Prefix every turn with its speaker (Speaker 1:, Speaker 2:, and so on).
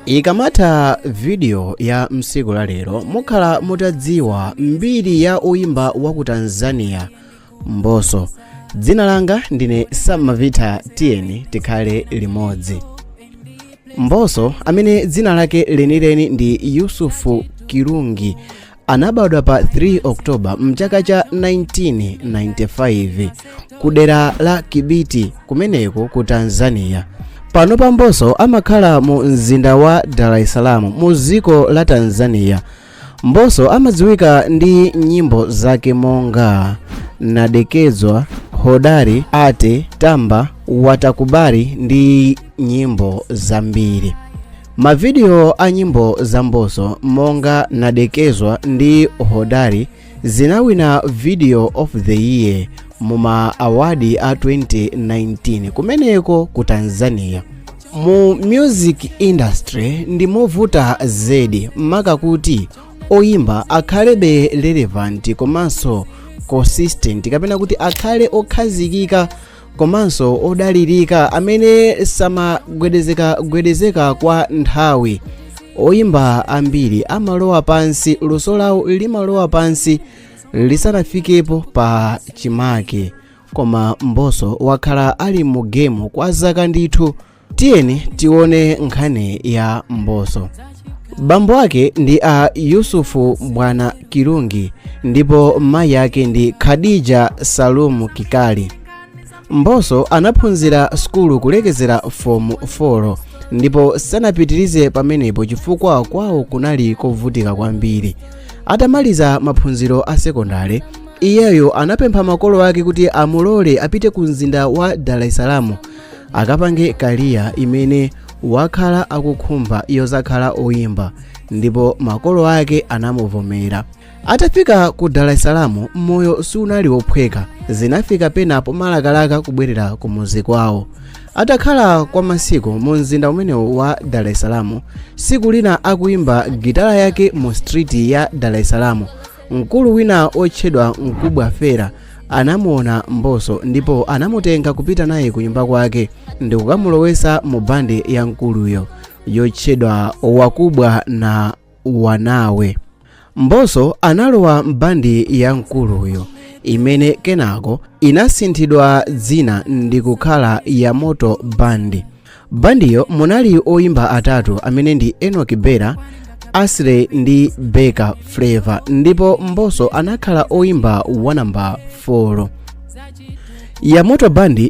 Speaker 1: Ikamatha video ya msiku la lero, mukhala mutadziwa mbiri ya oyimba wa ku Tanzania, Mbosso. Dzina langa ndine Samavita, tiyeni tikhale limodzi. Mbosso, amene dzina lake lenileni ndi Yusufu Kirungi, anabadwa pa 3 October mchaka cha 1995 ku dera la Kibiti kumeneko ku Tanzania. Pano pa Mbosso amakhala mu mzinda wa Dar es Salaam mu dziko la Tanzania. Mbosso amadziwika ndi nyimbo zake monga Nadekezwa, Hodari, Ate, Tamba, Watakubali ndi nyimbo zambiri. Mavidiyo a nyimbo za Mbosso monga Nadekezwa ndi Hodari zinawina Video of the Year muma award a 2019 kumeneko ku Tanzania. Mu music industry ndi movuta zedi maka kuti oyimba akhalebe relevant komanso consistent, kapena kuti akhale okhazikika komanso odalirika amene samagwedezeka-gwedezeka kwa nthawi. Oyimba ambiri amalowa pansi, luso lawo limalowa pansi lisanafikepo pa chimake, koma Mbosso wakhala ali mu game kwa zaka ndithu. Tiyeni tione nkhani ya Mbosso. Bambo ake ndi a Yusufu Bwana Kirungi ndipo mayi ake ndi Khadija Salumu Kikali. Mbosso anaphunzira sukulu kulekezera Form 4 ndipo sanapitirize pamenepo chifukwa kwawo kunali kovutika kwambiri. Atamaliza maphunziro a sekondale, iyeyo anapempha makolo ake kuti amulole apite ku mzinda wa Dar es Salaam akapange career imene wakhala akukhumba yozakhala oyimba, ndipo makolo ake anamuvomera. Atafika ku Dar es Salaam, moyo sunali wophweka. Zinafika pena pomalakalaka kubwerera ku muzi kwawo. Atakhala kwa masiku mu mzinda umenewu wa Dar es Salaam, siku lina akuyimba gitala yake mu street ya Dar es Salaam, mkulu wina otchedwa Mkubwa Fera anamuona Mbosso ndipo anamutenga kupita naye ku nyumba kwake ndi kukamulowesa mu bandi ya mkuluyo yotchedwa Wakubwa na Wanawe. Mbosso analowa mbandi ya mkuluyo imene kenako inasinthidwa dzina ndi kukhala Yamoto Band. Bandiyo munali oyimba atatu amene ndi Enoch Bera, Asre ndi Beka Flavor, ndipo Mbosso anakhala oyimba wa namba 4. Yamoto Band.